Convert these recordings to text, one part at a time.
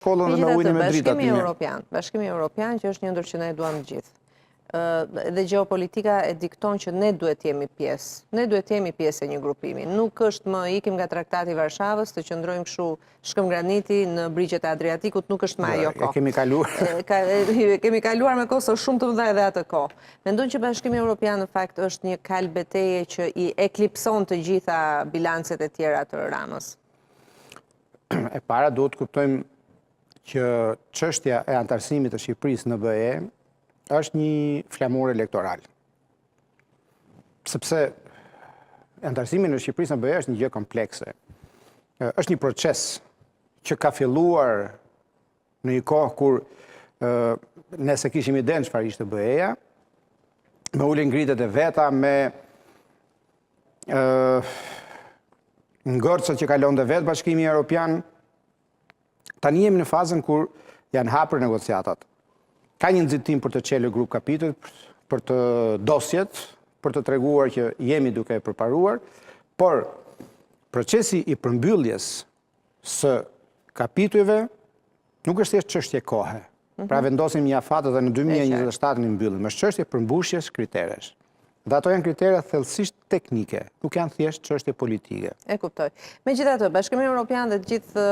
Shkollën dhe me ujin e me dritat. Bashkimi Europian, Bashkimi Europian që është një ëndërr që ne e duam të gjithë. Dhe gjeopolitika e dikton që ne duhet të jemi pjesë. Ne duhet të jemi pjesë e një grupimi. Nuk është më ikim nga traktati i Varshavës, të qëndrojmë kështu shkëmb graniti në brigjet e Adriatikut, nuk është më ajo kohë. E kemi kaluar. E kemi kaluar me kosto shumë të mëdha edhe atë kohë. Mendon që Bashkimi Europian në fakt është një kalë beteje që i eklipson të gjitha bilancet e tjera të Ramës. E para duhet të kuptojmë që çështja e anëtarësimit të Shqipërisë në BE është një flamur elektoral. Sepse anëtarësimi në Shqipërisë në BE është një gjë komplekse. Është një proces që ka filluar në një kohë kur ne s'e kishim idenë çfarë ishte BE-ja, me ulje ngritjet e veta, me ngërçet që kalonte vetë Bashkimi Europian, tani jemi në fazën kur janë hapur negociatat. Ka një nxitim për të çelur grup kapitujt, për të dosjet, për të treguar që jemi duke e përparuar, por procesi i përmbylljes së kapitujve nuk është thjesht çështje kohe. Mhm. Pra vendosim një afat dhe në 2027 i mbyllim. Është çështje përmbushjes kriteresh. Dhe ato janë kritere thellësisht teknike, nuk janë thjesht çështje politike. E kuptoj. Megjithatë, Bashkimi Evropian dhe të gjithë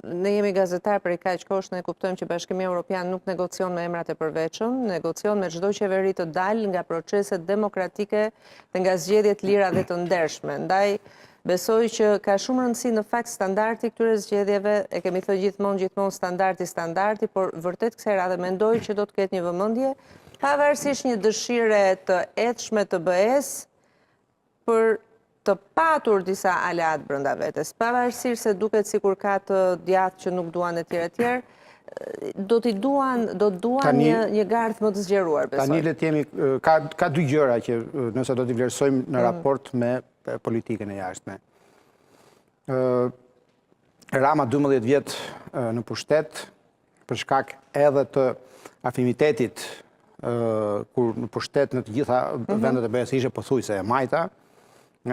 ne jemi gazetarë prej kaq kohësh, ne kuptojmë që Bashkimi Evropian nuk negocion me emrat e përveçëm, negocion me çdo qeveri të dalë nga proceset demokratike dhe nga zgjedhjet e lira dhe të ndershme. Ndaj, Besoj që ka shumë rëndësi në fakt standardi i këtyre zgjedhjeve, e kemi thënë gjithmonë, gjithmonë standardi, standardi, por vërtet kësaj radhe mendoj që do të ketë një vëmendje, pavarësisht një dëshire të ethshme të BE-së për të patur disa aleatë brenda vetes, pavarësisht se duket sikur ka të djathtë që nuk duan e tjerë e tjerë, do t'i duan, do të duan një një gardh më të zgjeruar, besoj. Tani le të jemi ka ka dy gjëra që nëse do t'i vlerësojmë në mm. raport me politikën e jashtme. Rama 12 vjet në pushtet, për shkak edhe të afinitetit kur në pushtet në të gjitha mhm. vendet e BE-së ishte pothuajse e majta,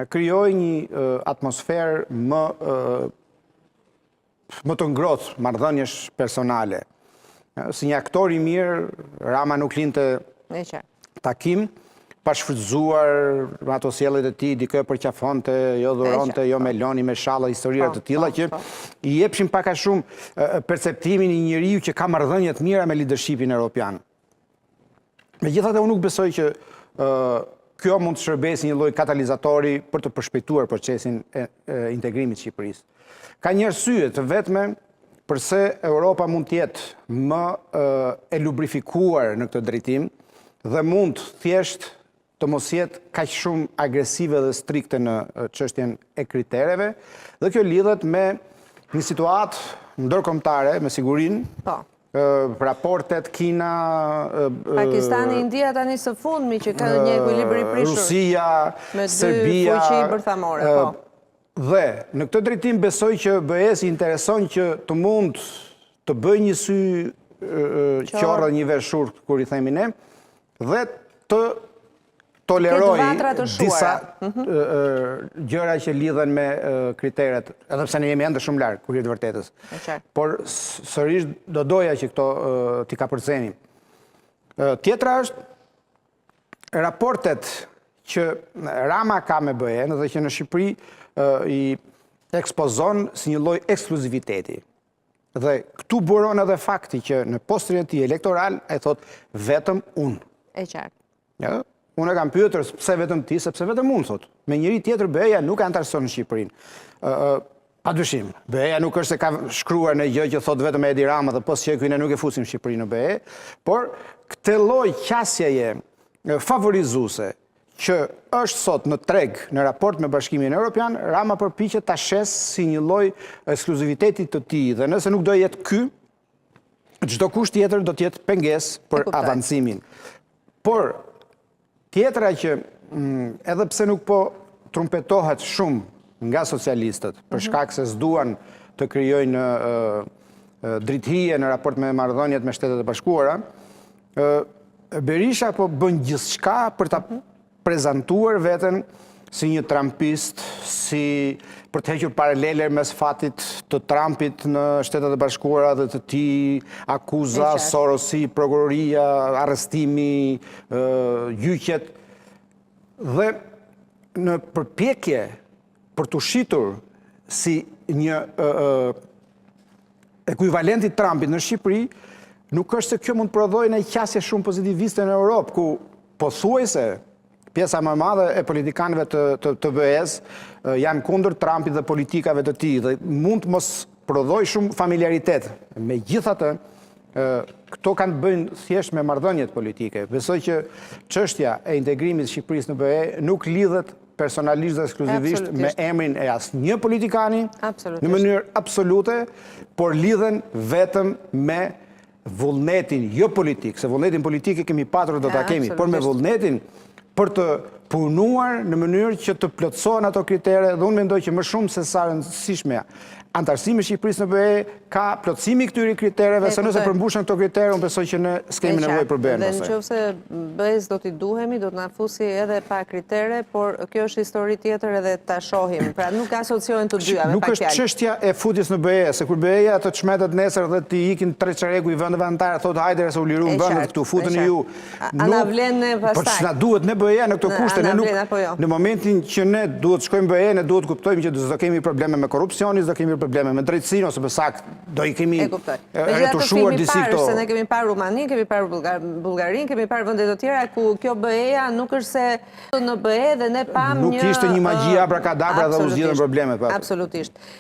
krijoi një atmosferë më më të ngrohtë marrëdhëniesh personale. Si një aktor i mirë, Rama nuk linte takim, pa shfrytëzuar me ato sjelljet e tij, dikë përqafonte, jo dhuronte, jo meloni me shalla, historira po, të tilla po, që po. i jepshin pak a shumë perceptimin e një njeriu që ka marrëdhënie të mira me leadershipin europian. Megjithatë, unë nuk besoj që kjo mund të shërbejë si një lloj katalizatori për të përshpejtuar procesin e integrimit të Shqipërisë. Ka një arsye të vetme përse Europa mund të jetë më e lubrifikuar në këtë drejtim dhe mund thjesht të mos jetë kaq shumë agresive dhe strikte në çështjen e kritereve, dhe kjo lidhet me një situatë ndërkombëtare me sigurinë, po. raportet Kina, Pakistani, India tani së fundmi që ka një ekuilibër i prishur. Rusia, Serbia, me dy fuqi bërthamore, po. Dhe në këtë drejtim besoj që BE-së i intereson që të mund të bëjë një sy qorr dhe një vesh shurt, kur i themi ne, dhe të tolerojë disa mhm. gjëra që lidhen me kriteret, edhe pse ne jemi ende shumë larg, për hir të vërtetës. Por sërish do doja që këto t'i kapërcenim. Tjetra është raportet që Rama ka me BE-në dhe që në Shqipëri i ekspozon si një lloj ekskluziviteti. Dhe këtu buron edhe fakti që në posterin e tij elektoral ai thotë vetëm unë. E qartë. Ja, unë e kam pyetur pse vetëm ti, sepse vetëm unë thotë. Me njeri tjetër BE-ja nuk e anëtarëson Shqipërinë. Ë pa dyshim, BE-ja nuk është se ka shkruar një gjë që thotë vetëm Edi Rama dhe po s'qe ky ne nuk e fusim Shqipërinë në BE, por këtë lloj qasjeje favorizuese që është sot në treg në raport me Bashkimin Europian, Rama përpiqet ta shesë si një lloj ekskluziviteti të tij dhe nëse nuk do jetë ky, çdokush tjetër do të jetë pengesë për avancimin. Por tjetra që mm, edhe pse nuk po trumpetohet shumë nga socialistët, për mhm. shkak se s'duan të krijojnë dritëhije në raport me marrëdhëniet me Shtetet e Bashkuara, Berisha po bën gjithçka për ta mhm. prezantuar veten si një trumpist, si për të hequr paralele mes fatit të Trumpit në Shtetet e Bashkuara dhe të tij, akuza, Sorosi, prokuroria, arrestimi, gjyqet. Dhe në përpjekje për t'u shitur si një ekuivalent i Trumpit në Shqipëri, nuk është se kjo mund të prodhojë një qasje shumë pozitiviste në Europë, ku pothuajse pjesa më e madhe e politikanëve të, të, të BE-s janë kundër Trumpit dhe politikave të tij dhe mund të mos prodhojë shumë familiaritet. Megjithatë, këto kanë të bëjnë thjesht me marrëdhëniet politike. Besoj që çështja e integrimit të Shqipërisë në BE nuk lidhet personalisht dhe ekskluzivisht me emrin e asnjë politikani në mënyrë absolute, por lidhen vetëm me vullnetin jo politik, se vullnetin politik e kemi patur do ta kemi, por me vullnetin për të punuar në mënyrë që të plotësohen ato kritere dhe unë mendoj që më shumë se sa rëndësishme anëtarësimi i Shqipërisë në BE ka plotësimi i këtyre kritereve, se nëse përmbushen këto kritere, unë besoj që ne s'kemi nevojë për BE-në. Dhe në qoftë se BE-s do t'i duhemi, do të na fusi edhe pa kritere, por kjo është histori tjetër edhe ta shohim. Pra nuk asociohen të dyja me Nuk është çështja e futjes në BE, se kur BE-ja të çmendet nesër dhe t'i ikin tre çereku i vendeve anëtare, thotë hajde se u liruan vendet këtu, futeni ju. A na vlen ne pastaj? Po ç'na duhet ne BE-ja në këto kushte, ne nuk jo? Në momentin që ne duhet të shkojmë BE, ne duhet të kuptojmë që s'do kemi probleme me korrupsionin, s'do kemi probleme me drejtësinë ose më saktë do i kemi retushuar disi këto. Se ne kemi parë Rumaninë, kemi parë Bullgarinë, kemi parë vende të tjera ku kjo BE-ja nuk është se në BE dhe ne pamë një Nuk ishte një magji abracadabra dhe u zgjidhën problemet. Absolutisht.